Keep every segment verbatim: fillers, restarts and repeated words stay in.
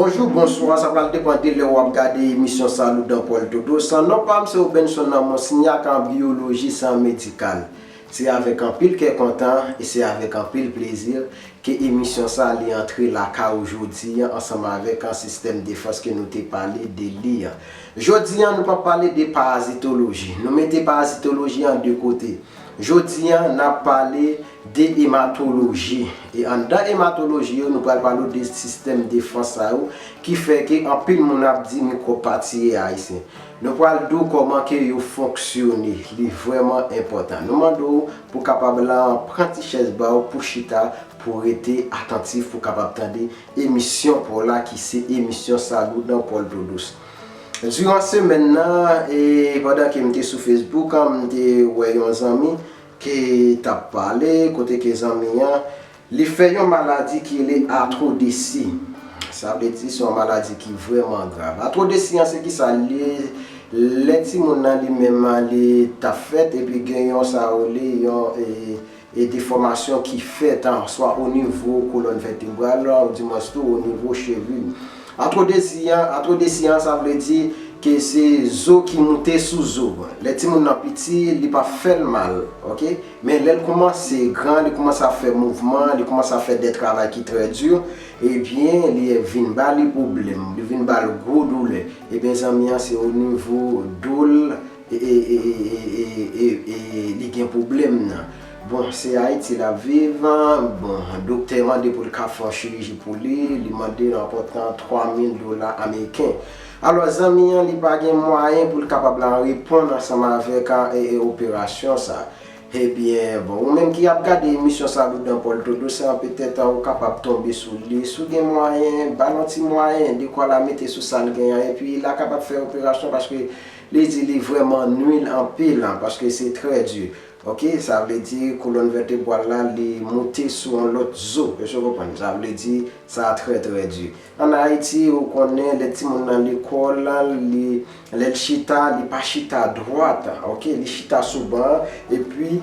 Bonjou, bonswa, sa pral depann de lè w ap gade emisyon Salut dans Paul Todos. Non pa m se Obenson nan Monsignac, an biyoloji, se an medikal. Se avèk anpil kè kontan e se avèk anpil plezi ke emisyon sa li antre lakay ou jodi an ansanm avèk an sistèm defans ke nou te pale de li an. Jodi an, nou p ap pale de parazitoloji. Nou mete parazitoloji an de kote. Jodi an, n ap pale de ematoloji. E anndan ematoloji yo, nou pral pale w de sistèm defans sa yo ki fè ke anpil moun ap di mikwòb pa tiye Ayisyen. Nou pral di w kòman ke yo fonksyone. Li vrèman enpòtan. Nou mande w pou kapab la pran ti chèz ba w pou chita, pou rete atantif, pou kapab tande emisyon pa w la ki se emisyon Salut dans Paul Todos. Diran semèn nan, e pandan ke m te sou Facebook, an, m te wè yon zanmi ki t ap pale, kote ke zanmi an, li fè yon maladi ki rele atwodesi. Sa vle di se yon maladi ki vrèman grav. Atwodesi an se kisa? Li, lè timoun nan li menm li t ap fèt, epi gen yon sa yo rele yon, e, e defòmasyon ki fèt, an, swa o nivo kolòn vètebral la, oudimwens tou o nivo chevi. Atwodesi an, atwodesi an, sa vle di ke se zo ki moute sou zo. Lè timoun nan piti, li pa fè l mal, oke? Men lè l kòmanse gran, li kòmanse ap fè mouvman, li kòmanse ap fè de travay ki trè di, ebyen, li vin ba li pwoblèm, li vin ba l gwo doulè. Ebyen, zanmi an, se o nivo do l, e, e, e, e, e, e, e, e li gen pwoblèm nan. Bon, se Ayiti l ap viv, bon, doktè mande pou l ka fè yon chiriji pou li, li mande l anpòtan twa mil dola ameriken. Alò, zanmi an, li pa gen mwayen pou l kapab la reponn ansanm avèk, a, e, e, operasyon sa. Ebyen, bon, ou menm ki ap gade emisyon Salut dans Paul Todos, sa petèt ou kapab tonbe sou li. Si w gen mwayen, ba l yon ti mwayen, dekwa l a mete sou sa l gen an, epi l a kapab fè operasyon paske li di li vrèman nwil anpil, an, paske se trè di. Oke, sa vle di kolòn vètebral la, li moute sou yon lòt zo. Èske w konprann? Sa vle di, sa trè, trè di. Ann Ayiti, ou konnen, lè timoun nan lekòl, li, lè l chita, li pa chita dwat, oke, li chita sou ban, epi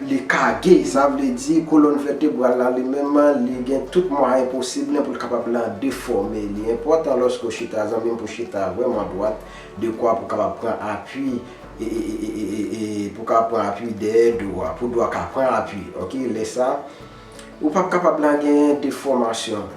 li kage. Sa vle di, kolòn vètebral la, li menm, li gen tout mwayen posib pou l kapab la defòme. Li enpòtan lòske w chita, zanmi m, pou w chita vrèman dwat, dekwa pou w kapab pran apui, e, e, e, e, e, e, pou w kapab pran apui dèyè do a, pou do a ka pran apui, oke? Lè sa, ou p ap kapab la genyen defòmasyon.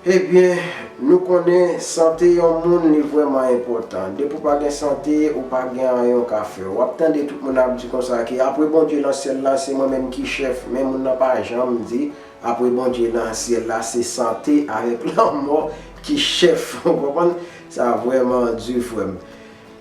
Ebyen, nou konnen sante yon moun li vrèman enpòtan. Depi w pa gen sante, ou pa gen anyen w ka fè. W ap tande tout moun ap di konsa ke apre Bondye nan syèl la, se mwen menm ki chèf. Men moun nan pa janm di, apre Bondye nan syèl la, se sante avèk lanmò ki chèf. Ou konprann? Sa vrèman di, frè m.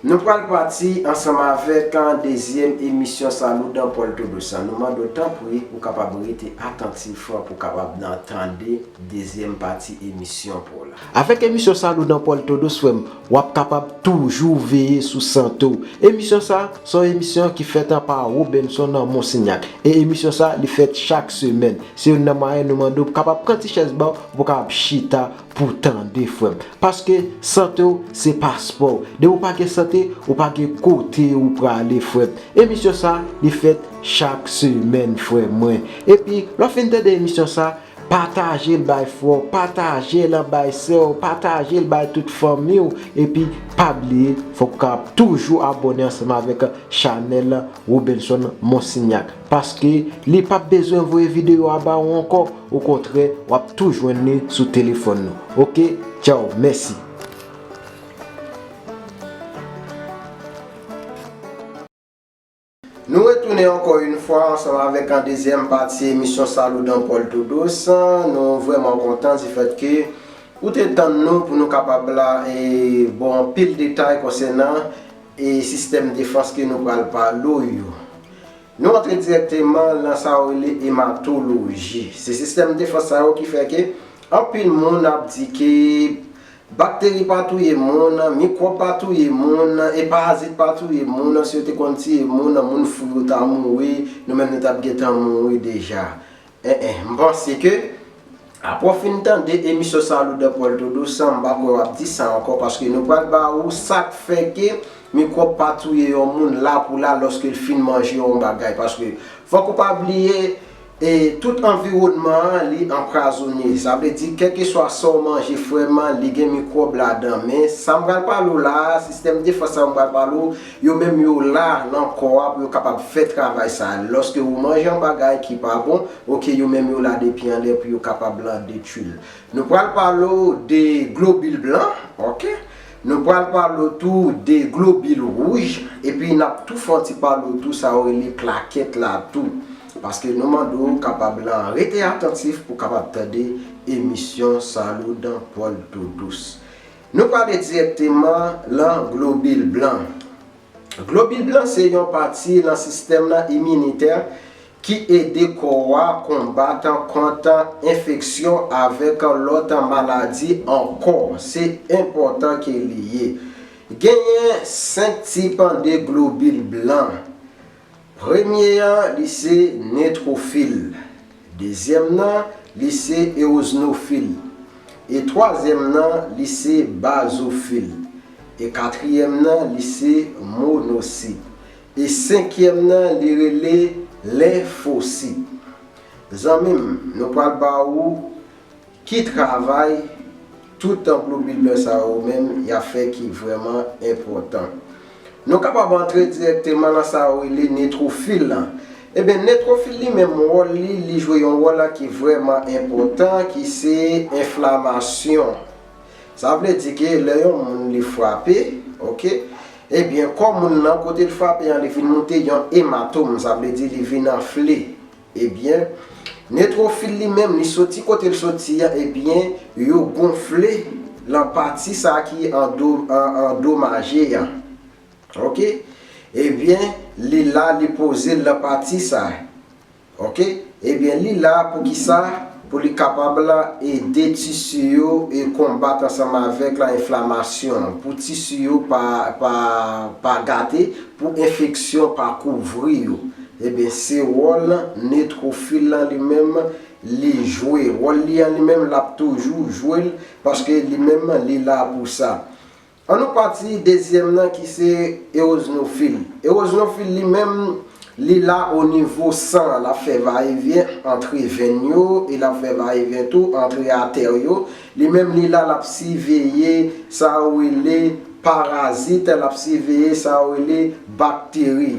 Nou pral pati ansanm avèk, an, dezyèm emisyon Salut dans Paul Todos. Nou mande w tanpri pou w kapab rete atantif pou w kapab nan tande dezyèm pati emisyon pa w la. Avèk emisyon Salut dans Paul Todos, frè m, w ap kapab toujou veye sou sante w. Emisyon sa, se yon emisyon ki fèt pa Robenson nan Monsignac. E emisyon sa, li fèt chak semèn. Se youn nan mwayen nou mande w pou kapab pran ti chèz ba w, pou w kapab chita pou tande, frè m. Paske sante w, se paspò w. Depi w pa gen sante, ou pa gen kote ou prale, frè m. Emisyon sa, li fèt chak semèn, frè mwen. Epi, lè w fin tande emisyon sa, pataje l bay frè w, pataje l bay sè w, pataje l bay tout fanmi w. Epi, pa bliye, fòk w ka toujou abòne ansanm avèk chanèl Robenson Monsignac. Paske li p ap bezwen voye videyo a ba ou ankò. Okontrè, w ap tou jwenn li sou telefòn nou. Oke? Tchaw, mèsi. Nou retounen ankò yon fwa ansanm avèk an dezyèm pati emisyon Salut dans Paul Todos. Nou vrèman kontan difèt ke ou te tann nou pou nou kapab la, e, ba w anpil detay konsènan, e, sistèm defans ke nou pral pale w yo. Nou antre dirèkteman nan sa yo rele ematoloji. Se sistèm defans sa yo ki fè ke anpil moun ap di ke bakteri pa touye moun, mikwòb pa touye moun, e parazit pa touye moun. Si yo te konn tiye moun, moun fou yo ta mouri, nou menm nou t ap gentan mouri deja. En, en, m panse ke apre w fin tande emisyon Salut dans Paul Todos, m pa kwè w ap di sa ankò, paske nou pral ba ou sa k fè ke mikwòb pa touye yon moun la pou la lòske l fin manje yon bagay. Paske fòk ou pa bliye, E tout anviwònman an, li anpwazonnen. Sa vle di, kèlkeswa sa w manje, frè m, li gen mikwòb ladan. Men sa m pral pale w la a, sistèm defans sa m pral pale w, yo menm yo la nan kò a pou yo kapab fè travay sa a. Lòske ou manje yon bagay ki pa bon, oke, yo menm yo la depi anlè pou yo kapab lan detwi l. Nou pral pale w de globil blan, oke? Nou pral pale w tou de globil wouj, epi n ap tou fè yon ti pale w tou sa yo rele plakèt la tou. Paske nou mande w kapab lan rete atantif pou kapab tande emisyon Salut Paul Tout Douce. Nou prale dirèkteman lan globil blan. Globil blan se yon pati lan sistèm nan iminitè ki ede kò a konbat kont enfeksyon avèk lòt maladi ankò. Se enpòtan ke li ye. Genyen senk tip de globil blan. Premye an, li se netwofil. Dezyèm nan, li se eozinofil. E twazyèm nan, li se bazofil. E katriyèm nan, li se monosit. E senkyèm nan, li rele lenfosit. Zanmi m, nou pral ba ou ki travay tout globil blan sa yo menm y ap fè ki vrèman enpòtan. Nou kapab antre dirèkteman lan sa yo rele netwofil lan. Ebyen, netwofil li menm, wòl li, li jwe yon wòl ki vrèman enpòtan, ki se enflamasyon. Sa vle di ke lè yon moun li frape, oke, ebyen, kò moun nan, kote l frape an, li vin moute yon ematòm, sa vle di li vin anfle. Ebyen, netwofil li menm, li soti kote l soti an, ebyen, yo gonfle lan pati sa ki ando, an, andomaje an. Oke? Ebyen, li la, li poze l lan pati sa. Oke? Ebyen, li la pou ki sa? Pou li kapab la ede tisi yo e konbat ansanm avèk la enflamasyon an. Pou tisi yo pa, pa, pa gate, pou enfeksyon pa kouvri yo. Ebyen, se wòl netwofil lan li menm li jwe. Wòl li an li menm, l ap toujou jwe l, paske li menm, li la pou sa. Ann nou pati dezyèm nan ki se eozinofil. Eozinofil li menm, li la o nivo san an, l ap fè vayevyen antre venn yo, e l ap fè vayevyen tou antre atè yo. Li menm, li la, l ap siveye sa yo rele parazit, l ap siveye sa yo rele bakteri.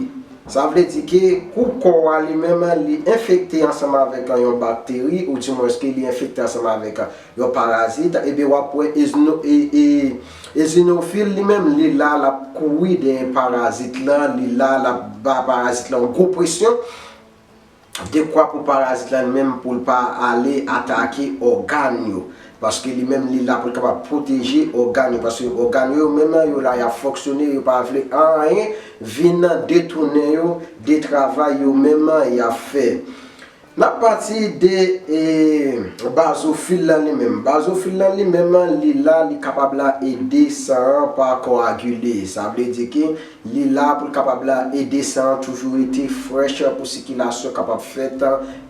Sa vle di ke kou kò a li menm, li enfekte ansanm avèk yon bakteri, oudimwens ke li enfekte ansanm avèk yon parazit, ebyen w ap wè ezino-, e, e, ezinofil li menm, li la, l ap kouri dèyè parazit lan, li la, l ap ba parazit lan yon gwo presyon, dekwa pou parazit lan li menm pou l pa ale atake ògàn yo. Paske li menm, li la pou l kapab pwoteje ògàn yo. Paske ògàn yo menm, yo la, y ap fonksyone, yo pa vle anyen vin detounen yo de travay yo menm y ap fè. N ap pati de, e, bazofil lan li menm. Bazofil lan li menm, li la, li kapab la ede san an pa koagile. Sa vle di ke li la pou l kapab la ede san an toujou rete frèch pou sikilasyon kapab fèt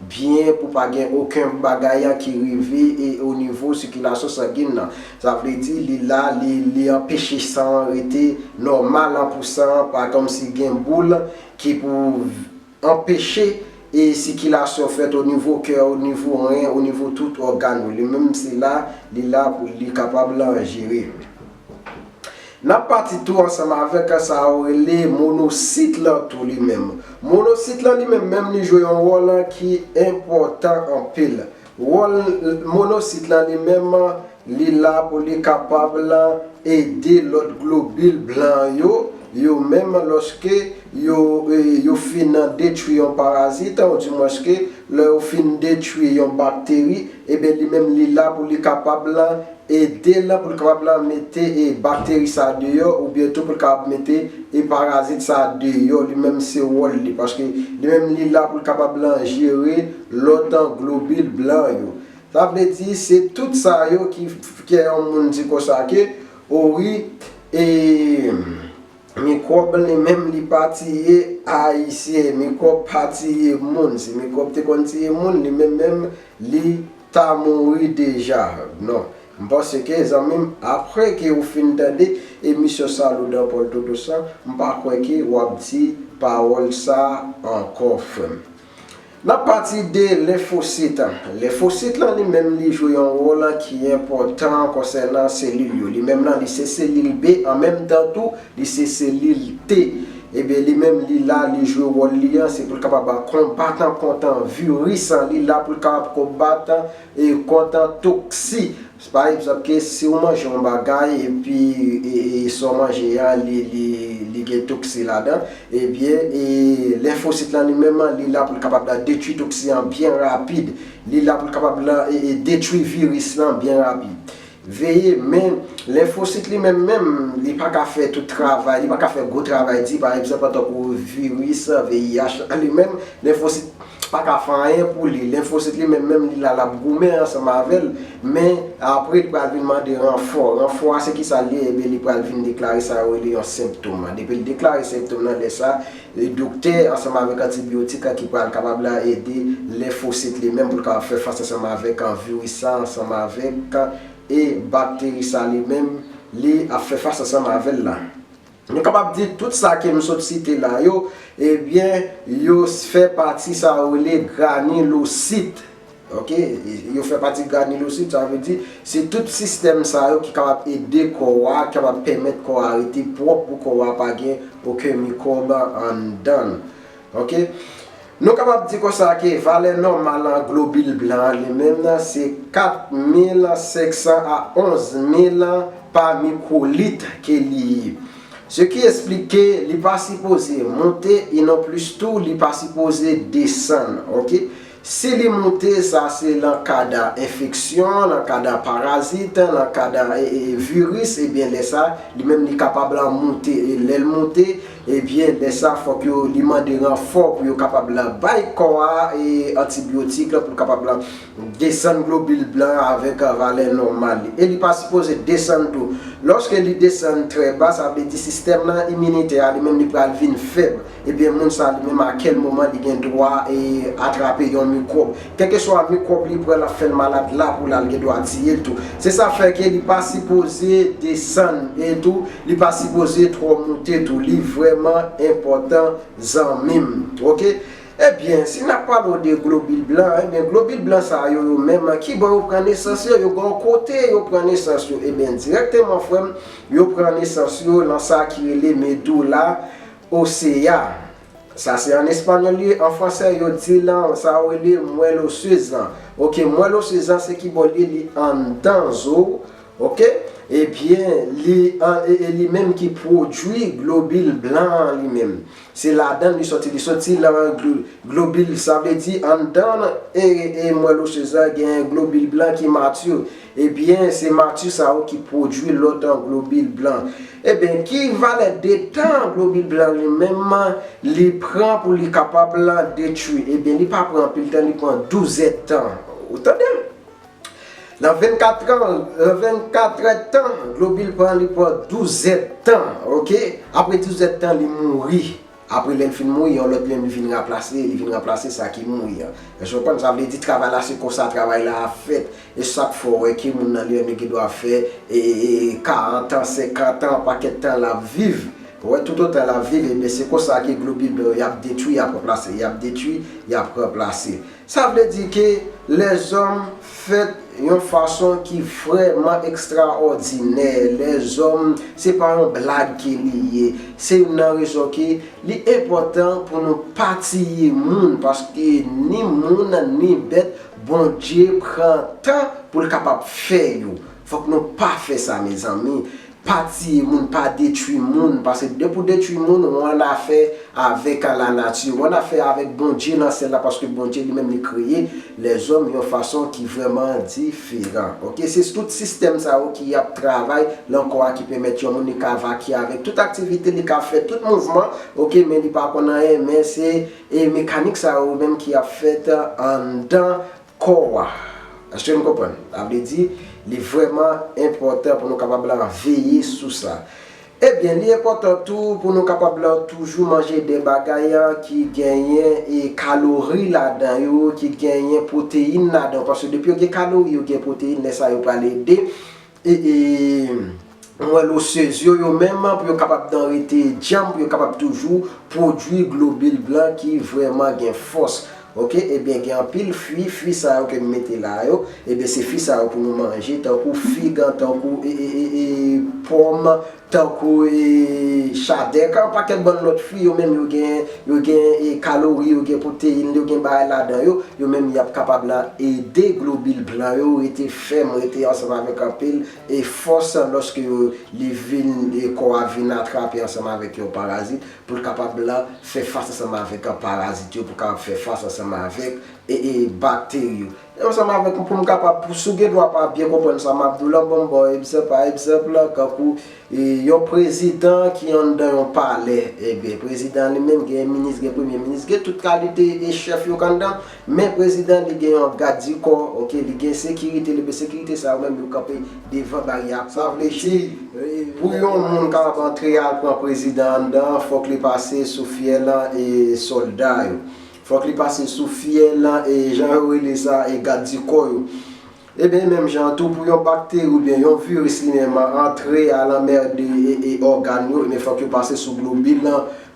byen, pou pa gen okenn bagay ki rive e o nivo sikilasyon sangin nan. Sa vle di li la, li, li anpeche san an rete nòmal pou san an, pa kòmsi gen boul ki pou anpeche e sikilasyon fèt o nivo kè, o nivo ren, o nivo tout ògàn yo. Li menm se la, li la pou li kapab la jere. N ap pati tou ansanm avèk sa yo rele monosit lan tou li menm. Monosit lan li menm, menm li jwe yon wòl ki enpòtan anpil. Wòl monosit lan li menm, li la pou li kapab la ede lòt globil blan yo, yo menm lòske yo, e, yo fin detwi yon parazit, oudimwens ke lè yo fin detwi yon bakteri, ebyen li menm li la pou li kapab la ede l pou l kapab la mete, e, bakteri sa deyò, oubyen tou pou l kapab mete, e, parazit sa deyò, li menm se wòl li, paske li menm li la pou l kapab la jere lòt globil blan yo. Sa vle di, se tout sa yo ki fè yon moun di konsa ke, o wi, e, mikwòb li menm li pa tiye Ayisyen, mikwòb pa tiye moun. Si mikwòb te konn tiye moun, li menm menm, li ta mouri deja. Non. M panse ke zanmi m, apre ke ou fin tande emisyon Salut Paul Tout Douce lan, m pa kwè ke w ap di pawòl sa ankò, frè m. N ap pati de lenfosit. Lenfosit lan li menm li jwe yon wòl ki enpòtan konsènan selil yo. Li menm lan li se selil B, an menm tan tou li se selil T. Ebyen li menm li la, li jwe wòl li an, se pou l kapab konbat kont viris, li la pou l kapab konbat e kont toksi. Pa egzanp ke si w manje yon bagay epi e, e sa w manje a li, li, li gen toksi ladan, ebyen e lenfosit lan li menm li la pou l kapab la detwi toksi an byen rapid. Li la pou l kapab la e, e detwi viris lan byen rapid. Veye, men lenfosit li menm menm li pa ka fè tout travay, li pa ka fè gwo travay di, pa egzanp antankou viris V I H li menm, lenfosit pa ka fè anyen pou li. Lenfosit li menm menm li la, l ap goumen ansanm avè l, men apre li pral vin mande ranfò. Ranfò a se kisa l ye? Ebyen li pral vin deklare sa yo rele yon senptòm. Depi l deklare senptòm nan, lè sa e doktè ansanm avèk antibiyotik ki pral kapab la ede lenfosit li menm pou l kapab fè fas ansanm avèk viris sa, ansanm avèk e bakteri sa li menm li ap fè fas ansanm avè l la. Nou kapab di tout sa ke m sot site la yo, ebyen yo fè pati sa yo rele granulosit. Ok, yo fè pati granulosit, sa vle di se tout sistèm sa yo ki kapab ede kò a, ki kapab pèmèt kò a rete pwòp pou kò a pa gen okenn mikwòb anndan l. Ok, nou kapab di konsa ke valè nòmal an globil blan an li menm nan se kat mil senk san a onz mil pa mikwolit ke li ye. Se ki esplike li pa sipoze monte e non plis tou li pa sipoze desann. Ok, si li moute, sa se nan kad enfeksyon, nan kad parazit, nan kad e, e, viris, ebyen lè sa li menm li kapab la moute. E lè l moute, ebyen lè sa fòk yo li mande ranfò pou yo kapab la bay kò a e antibiyotik la pou l kapab la desann globil blan avèk valè nòmal li. E li pa sipoze desann tou. Lòske li desann trè ba, sa vle di sistèm nan iminitè a li menm li pral vin fèb. Ebyen moun sa li menm a kèl moman li gen dwa e atrape yon mikwòb. Kèlkeswa mikwòb li pran, l ap fè l malad la pou l al gen dwa tiye l tou. Se sa fè ke li pa sipoze desann e tou li pa sipoze twò moute tou. Li vrèman enpòtan zanmi m. Ok, ebyen si n ap pale w de globil blan, ebyen globil blan sa yo yo menm ki bò yo pran nesans yo? Yo gen yon kote yo pran nesans yo. Ebyen dirèkteman frè m, yo pran nesans yo nan sa ki rele medoula osea. Sa se an espanyòl li ye, an fransè yo di l sa yo rele mwèl osez lan. Ok, mwèl osez lan se ki bò l ye? Li anndan zo. Ok, ebyen li an e, e li menm ki pwodui globil blan an li menm. Se ladan l li sòti, li sòti nan glo- globil, sa vle di anndan e, e mwèl osez lan gen globil blan ki mati. Ebyen se mati sa yo ki pwodui lòt globil blan. Ebyen ki valè de tan globil blan li menm li pran pou li kapab la detwi? Ebyen li pa pran anpil tan, li pran douz èdtan. Ou tande m? Nan vennkat tan, nan vennkat èdtan, globil blan li pran douz èdtan. Ok, apre douz èdtan li mouri. Apre lè l fin mouri, yon lòt menm li vin ranplase, li vin ranplase sa ki mouri an. Èske w konprann? Sa vle di travay la se konsa travay la ap fèt. E sa k fè w wè ke moun nan li menm li gen dwa fè e, e, e karant an, senkant an, pakèt tan l ap viv. Ou wè, toutotan l ap viv, ebyen se konsa ke globil blan yo y ap detwi, y ap ranplase, y ap detwi, y ap ranplase. Sa vle di ke lèzòm fèt yon fason ki vrèman ekstraòdinè. Lèzòm se pa yon blag ke li ye. Se youn nan rezon ke li enpòtan pou nou pa tiye moun, paske ni moun ni bèt, Bondye pran tan pou l kapab fè yo. Fòk nou pa fè sa, mezanmi. Pa tiye moun, pa detwi moun, paske depi w detwi moun, ou an afè avèk lanati, ou an afè avèk Bondye nan syèl la, paske Bondye li menm li kreye lèzòm yon fason ki vrèman diferan. Ok, se tout sistèm sa yo ki ap travay nan kò a ki pèmèt yon moun li ka vakye avèk tout aktivite, li ka fè tout mouvman, ok, men li pa konn anyen, men se e mekanik sa yo menm ki ap fèt anndan kò a. Èske nou konprann? Sa vle di, li vrèman enpòtan pou nou kapab la veye sou sa. Ebyen, li enpòtan tou pou nou kapab la toujou manje de bagay ki genyen e kalori ladan yo, ki genyen pwoteyin ladan yo. Paske depi yo gen kalori, yo gen pwoteyin, lè sa yo pral ede e, e mwèl osez yo, yo menm pou yo kapab dan rete djanm, pou yo kapab toujou pwodui globil blan ki vrèman gen fòs. Ok, ebyen gen anpil fwi, fwi sa yo ke nou mete la yo, ebyen se fwi sa yo pou nou manje, tankou fig, tankou e, e, e, e, pòm, tankou e, chadèk, yon pakèt bann lòt fwi, yo menm yo gen, yo gen e, kalori, yo gen pwoteyin, yo gen bagay ladan yo, yo menm y ap kapab la ede globil blan yo rete fèm, rete ansanm avèk anpil e fòs lòske yo, li vin, e kò a vin atrape ansanm avèk yon parazit, pou l kapab la fè fas ansanm avèk parazit yo, pou l kapab fè fas ansanm avèk e, e, bakteri yo. Ansanm avèk, pou m kapab, pou si w gen dwa pa byen konprann sa m ap di w lan, ban m ba w egzanp, pa egzanp, kankou e, yon prezidan ki anndan yon palè, ebyen, prezidan li menm gen minis, gen premye minis, gen tout kalite e chèf yo k anndan, men prezidan li gen yon gad di kò, ok, li gen sekirite, li, sekirite sa yo menm yo kanpe devan baryè a. Sa vle di, pou yon moun kapab antre al pran prezidan anndan, fòk li pase sou fyèl e sòlda yo. Fòk li pase sou fyèl e jan yo rele sa e gad di kò yo. Ebyen, menm jan tou, pou yon bakteri oubyen yon viris li menm antre al anmède e, e ògàn yo, ebyen, fòk yo pase sou globil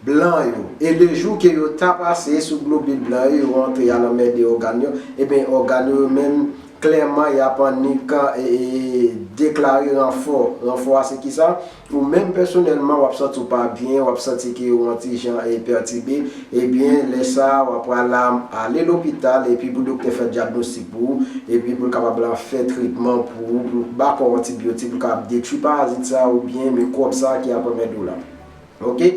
blan yo. E le jou ke yo ta pase sou globil blan yo, yo antre al anmède ògàn yo, ebyen, ògàn yo menm, klèman, y ap annik e, e, deklare ranfò. Ranfò a se kisa? Ou menm pèsonèlman, w ap santi w pa byen, w ap santi ke w yon ti jan e, pètibe, ebyen, lè sa a, w ap pral ale lopital, epi pou doktè fè dyagnostik pou ou, epi pou l kapab la fè tretman pou ou, pou l ba kò w antibiyotik, pou l kapab detwi parazit sa a oubyen mikwòb sa a ki ap anmède w la. Ok?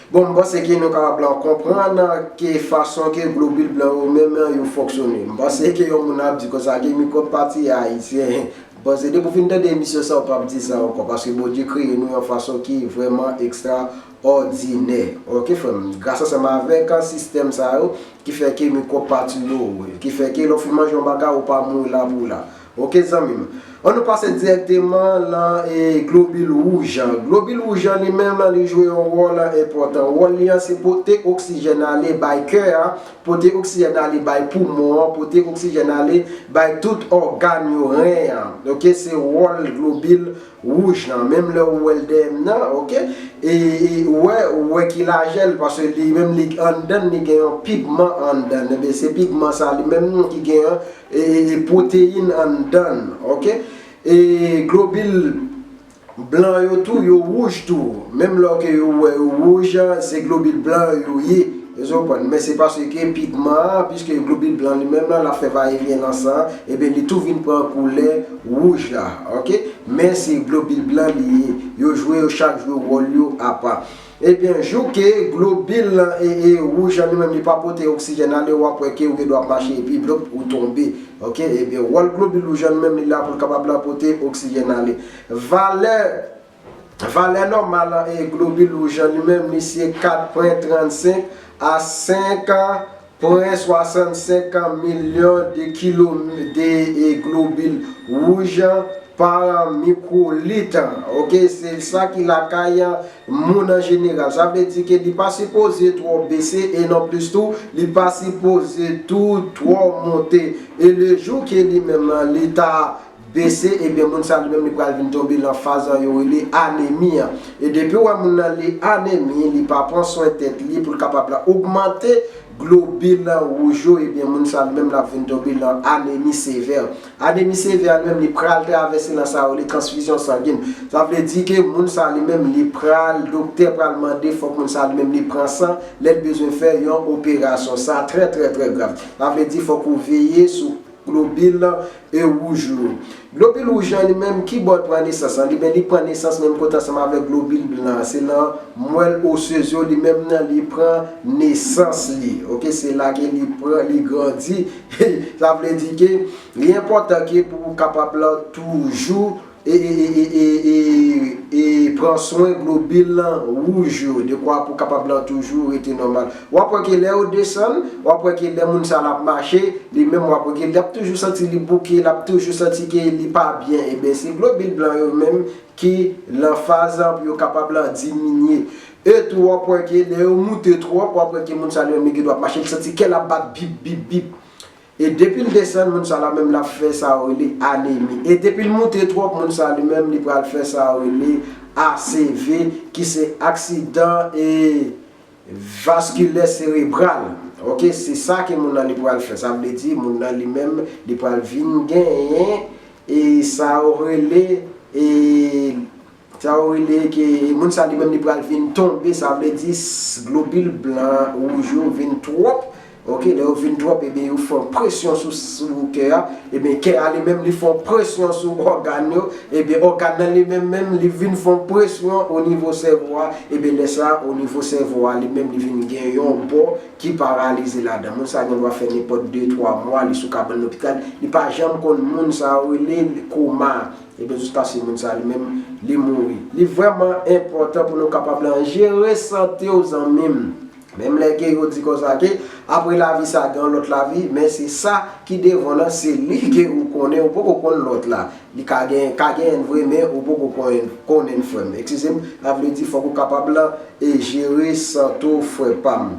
Bon, m panse ke nou kapab la konprann ke fason ke globil blan yo menm yo fonksyone. M panse ke yon moun ap di konsa ke mikwòb pa tiye Ayisyen. M panse depi w fin tande emisyon sa, w p ap di sa ankò, paske Bondye kreye nou yon fason ki vrèman ekstraòdinè. Ok, frè m? Gras ansanm avèk sistèm sa yo, ki fè ke mikwòb pa tiye w, ki fè ke lè w fin manje yon bagay, ou pa mouri la pou la. Ok, zanmi m. Ann nou pase dirèkteman lan e, globil wouj an. Globil wouj an li menm, li jwe yon wòl enpòtan. Wòl li an se pote oksijèn ale bay kè a, pote oksijèn ale bay poumon an, pote oksijèn ale bay tout ògàn yo, ren an. Ok, se wòl globil wouj lan. Menm lè ou wè l dèyè m nan, ok, e, e ou wè, ou wè ki lajè l, paske li menm li anndan l, li gen yon pigman anndan l. Ebyen, se pigman sa li menm ki gen e, e, e pwoteyin anndan l, ok? E globil blan yo tou, yo wouj tou. Menm lè ke yo wè yo wouj, se globil blan yo ye. Èske w konprann? Men se paske pigman an, piske globil blan li menm lan, l ap fè vayevyen lan san an, ebyen, li tou vin pran koulè wouj la, ok? Men se globil blan li ye. Yo jwe, yo chak jwe wòl yo apa. Ebyen, jou ke globil e, e wouj an li menm li pa pote oksijèn ale, w ap wè ke ou gen dwa ap mache epi blop ou tonbe. Ok, ebyen, wòl globil wouj an li menm li la pou l kapab la pote oksijèn ale. Valè, valè nòmal an e globil wouj an li menm li se kat pwen trannsenk a senk pwen swasannsenk milyon de kilo de e globil wouj pa mikwolit. Ok, se sa ki lakay moun an jeneral. Sa vle di ke li pa sipoze twò bese e non plis tou, li pa sipoze tou twò monte. E le jou ke li menm li ta bese, ebyen, moun sa li menm li pral vin tonbe lan faz yo rele anemi an. E depi w wè moun nan li anemi, li pa pran swen tèt li pou l kapab la ogmante globil wouj yo, ebyen, moun sa li menm l ap vin tonbe lan anemi sevè. Anemi sevè li menm li pral travèse lan sa yo rele transfizyon sangin. Sa vle di ke moun sa li menm li pral, doktè pral mande fòk moun sa li menm li pran san lè l bezwen fè yon operasyon. Sa trè, trè, trè grav. Sa vle di fòk ou veye sou globil e wouj yo. Globil wouj lan li menm, ki bò l pran nesans lan? Li menm li pran nesans menm kote ansanm avèk globil blan an. Se lan mwèl osez yo li menm nan li pran nesans li. Ok, se la ke li pran, li grandi. Sa vle di ke li enpòtan ke pou ou kapab la toujou e, e, e, e, e, e, e pran swen globil wouj yo, dekwa pou kapab la toujou rete nòmal. W ap wè ke lè yo desann, w ap wè ke lè moun sa l ap mache, li menm w ap wè ke l ap toujou santi li bouke, l ap toujou santi ke li pa byen. Ebyen, se globil blan yo menm ki lan faz pou yo kapab la diminye. E tou, w ap wè ke lè yo moute twòp, w ap wè ke moun sa li menm li gen dwa ap mache, li santi kè l ap bat bip, bip, bip. E depi l desann, moun sa la menm l ap fè sa yo rele anemi. E depi l moute twòp, moun sa li menm li pral fè sa yo rele A C V, ki se aksidan e vaskilè serebral. Ok, se sa ke moun nan li pral fè. Sa vle di, moun nan li menm, li pral vin genyen, e sa yo rele, e sa yo rele ke moun sa li menm li pral vin tonbe, sa vle di s- globil blan, wouj yo vin twòp. Ok, lè yo vin twòp, ebyen yo fè yon presyon sou, sou kè a, ebyen kè a li menm li fè yon presyon sou ògàn yo, ebyen ògàn nan li menm menm li vin fè yon presyon o nivo sèvo a, ebyen lè sa o nivo sèvo a li menm li vin gen yon bò ki paralize ladan. Moun sa gen dwa fè nenpòt de twa mwa li sou kabann lopital, li pa janm konn moun sa yo rele koma. Ebyen jiskaske moun sa li menm li mouri. Li vrèman enpòtan pou nou kapab lan jere sante w zanmi m. Menm lè ke yo di konsa ke apre lavi sa gen yon lòt lavi, men se sa ki devan nan se li ke ou konnen, ou poko konn lòt la. Li ka gen, ka genyen vre men ou poko konnen, konnen frè m. Eskize m, sa vle di fòk ou kapab lan e jere sante w frè pa m.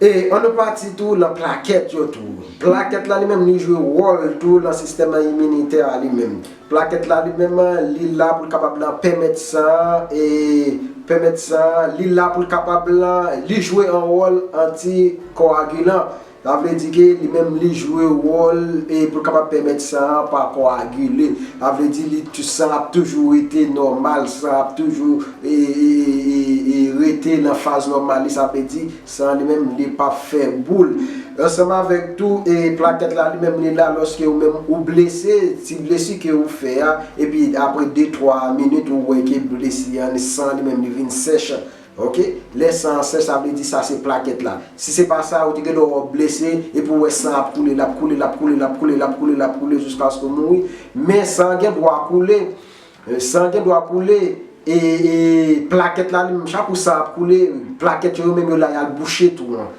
E ann nou pati tou lan plakèt yo tou. Plakèt la li menm li jwe wòl tou lan sistèm iminitè a li menm. Plakèt la li menm li la pou l kapab lan pèmèt san an, e pèmèt san an, li la pou l kapab lan, li jwe an wòl antikoagilan. Sa vle di ke li menm li jwe wòl e pou l kapab pèmèt san an pa koagile. Sa vle di li tou- san ap toujou rete nòmal, san ap toujou e, e, e, e rete nan faz nòmal li. Sa vle di san an li menm li p ap fè boul. Ansanm avèk tou e plakèt la li menm li la lòske ou menm ou blese, ti blesi ke ou fè a, epi apre de twa minit ou wè ke blesi an san an li menm li vin sèch. Ok, lè san an sèch sa vle di sa se plakèt la. Si se pa sa ou te gen dwa w blese epi ou wè san ap koule, l ap koule, l ap koule, l ap koule, l ap koule, l ap koule jiskaske w mouri. Men san an gen dwa koule, e, san an gen dwa koule e, e plakèt la li menm chak ou san ap koule, plakèt yo yo menm yo la y al bouche tou an.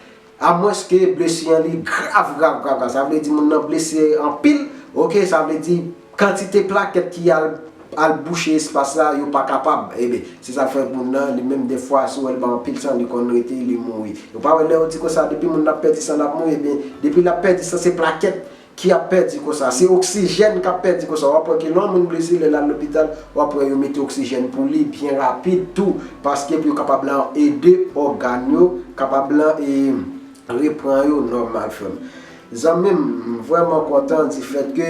Amwenske blesi an li grav, grav, grav, grav. Sa vle di moun nan blese anpil, ok, sa vle di kantite plakèt ki al, al bouche espas la, yo pa kapab. Ebyen, se sa k fè moun nan, li menm defwa, si w wè l ba anpil san, li konn rete, li mouri. Ou pa wè lè yo di konsa, depi moun nan ap pèdi san, l ap mouri, ebyen, depi l ap pèdi san, se plakèt ki ap pèdi konsa. Se oksijèn k ap pèdi konsa. W ap wè ke lè yon moun blese, lè l al lopital, w ap wè yo mete oksijèn pou li byen rapid tou, paske pou yo kapab lan ede ògàn yo, kapab lan, e, repran yo nòmal, frè m. Zanmi m, m vrèman kontan difèt ke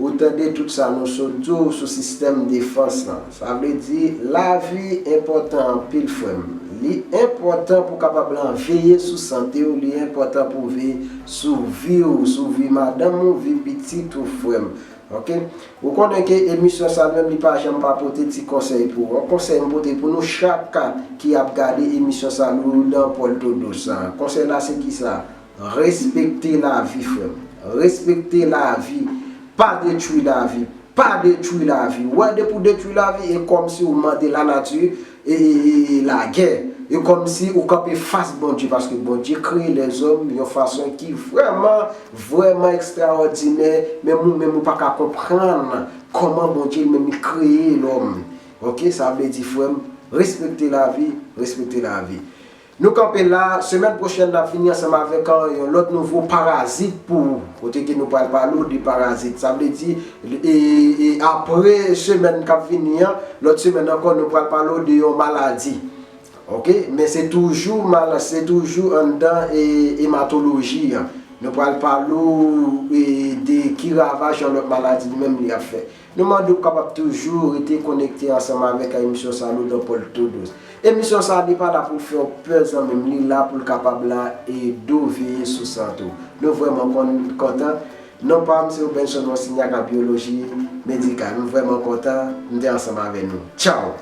ou tande tout sa nou sot di w sou sistèm defans lan. Sa vle di, lavi enpòtan anpil, frè m. Li enpòtan pou w kapab lan veye sou sante w, li enpòtan pou w veye sou vi w, sou vi madanm ou, vi pitit ou, frè m. Ok? Ou konnen ke emisyon sa menm li pa janm pa pote ti konsèy pou ou. Yon konsèy m pote pou nou chak ki ap gade emisyon sa nou dan Pòl Todos sa. Konsèy la se kisa? Respekte lavi, frè m. Respekte lavi. Pa detwi lavi. Pa detwi lavi. Ou wè, depi w detwi lavi, e kòmsi ou mande lanati e, e, e, e lagè. E kòmsi ou kanpe fas Bondye, paske Bondye kreye lèzòm yon fason ki vrèman, vrèman ekstraòdinè, menm ou menm ou pa ka konprann kòman Bondye li menm li kreye lòm. Ok, sa vle di, frè m, respekte lavi, respekte lavi. Nou kanpe la, semèn pwochèn n ap vini ansanm avèk, a, yon lòt nouvo parazit pou ou. Kote ke nou pral pale w de parazit. Sa vle di, e, e, apre semèn k ap vini an, lòt semèn ankò, nou pral pale w de yon maladi. Ok? Men se toujou mal, se toujou anndan, e, ematoloji an. Nou pral pale w, e, de ki ravaj yon lòt maladi li menm li ap fè. Nou mande w kapab toujou rete konekte ansanm avèk emisyon sa nou dan Pòl Todos. Emisyon sa li pa la pou l fè w pè zanmi m, li la pou l kapab la ede w veye sou sante w. Nou vrèman kon- kontan. Non pa m se Robenson Monsignac a Biyoloji Medikal. M vrèman kontan m te ansanm avè nou. Tchaw!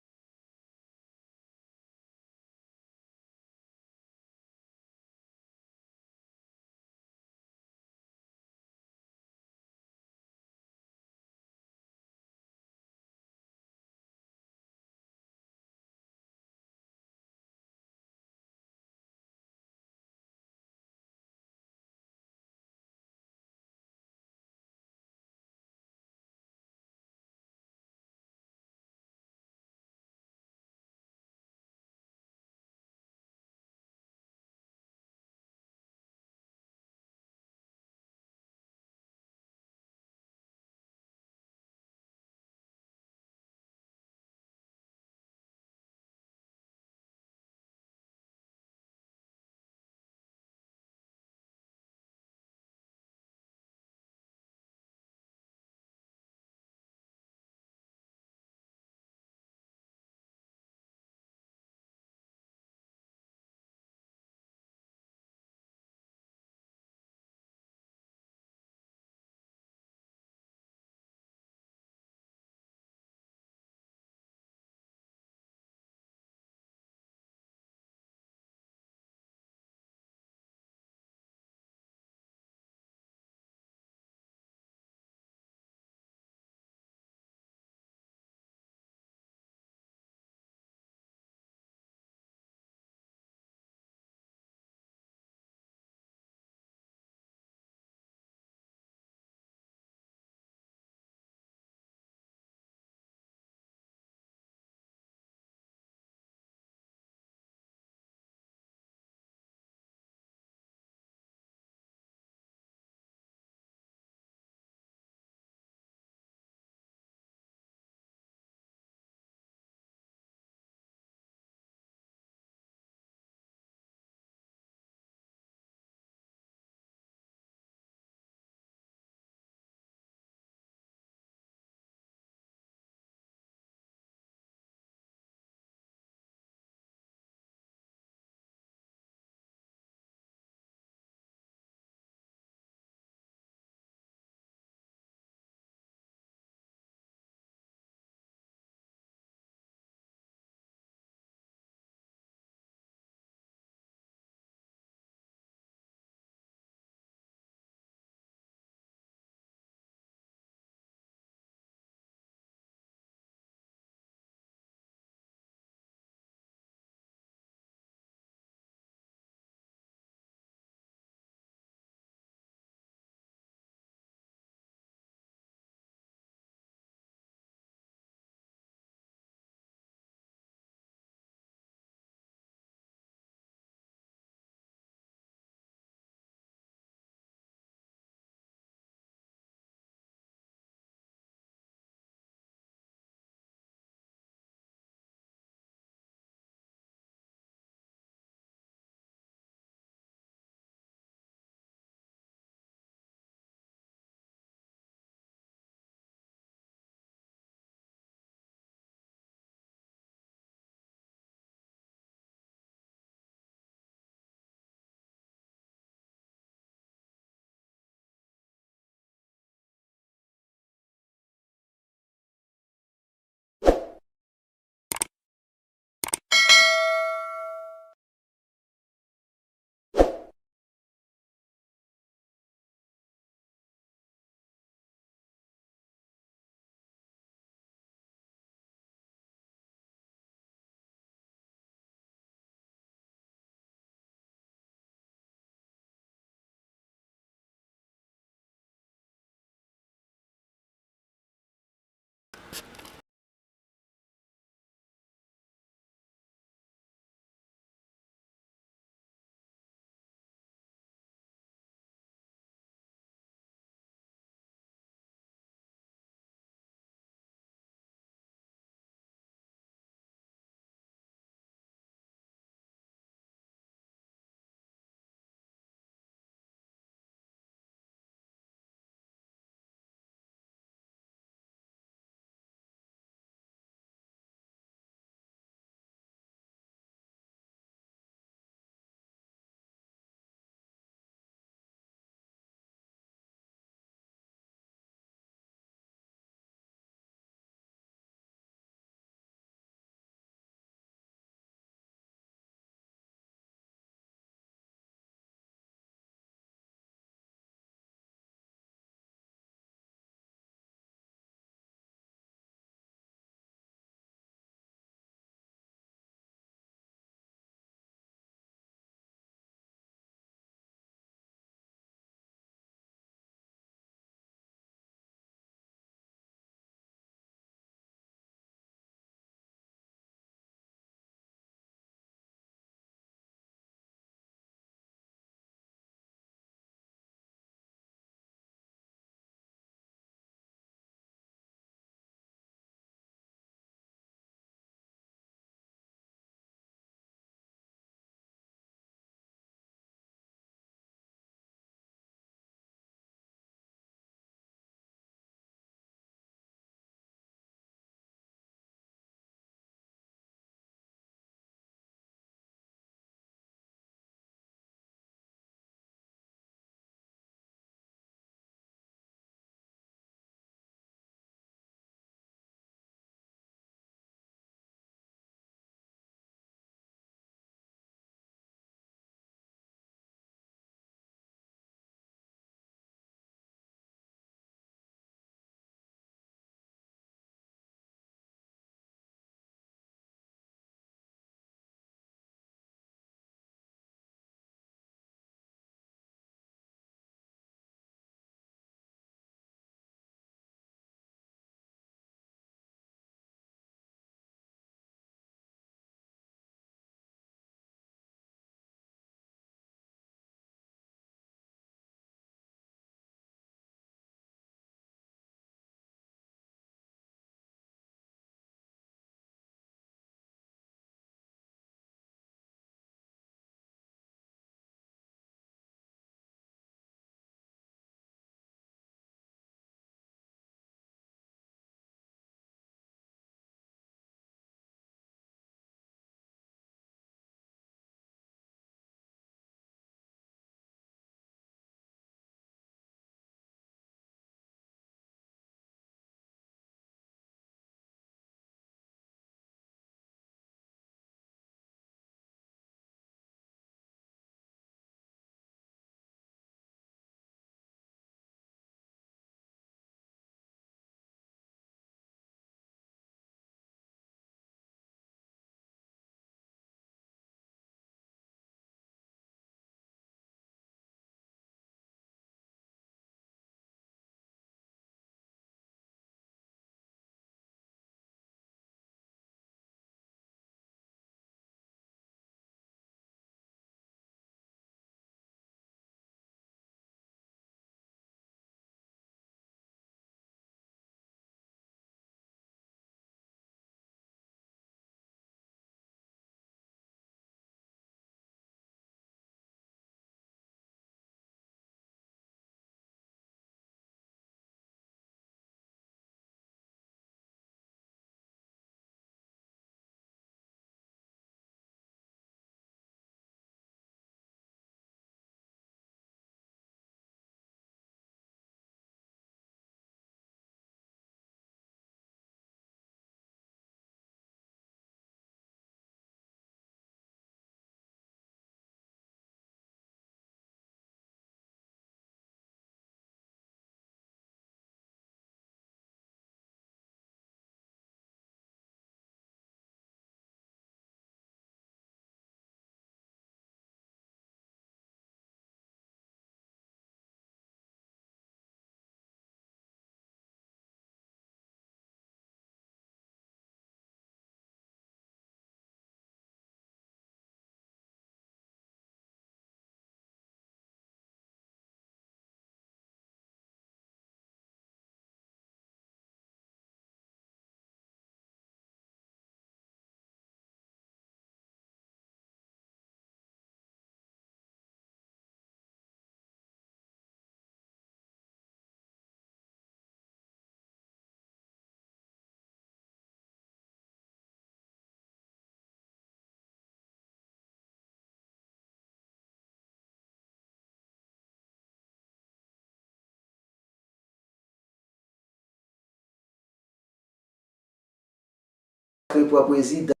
pran prezidan.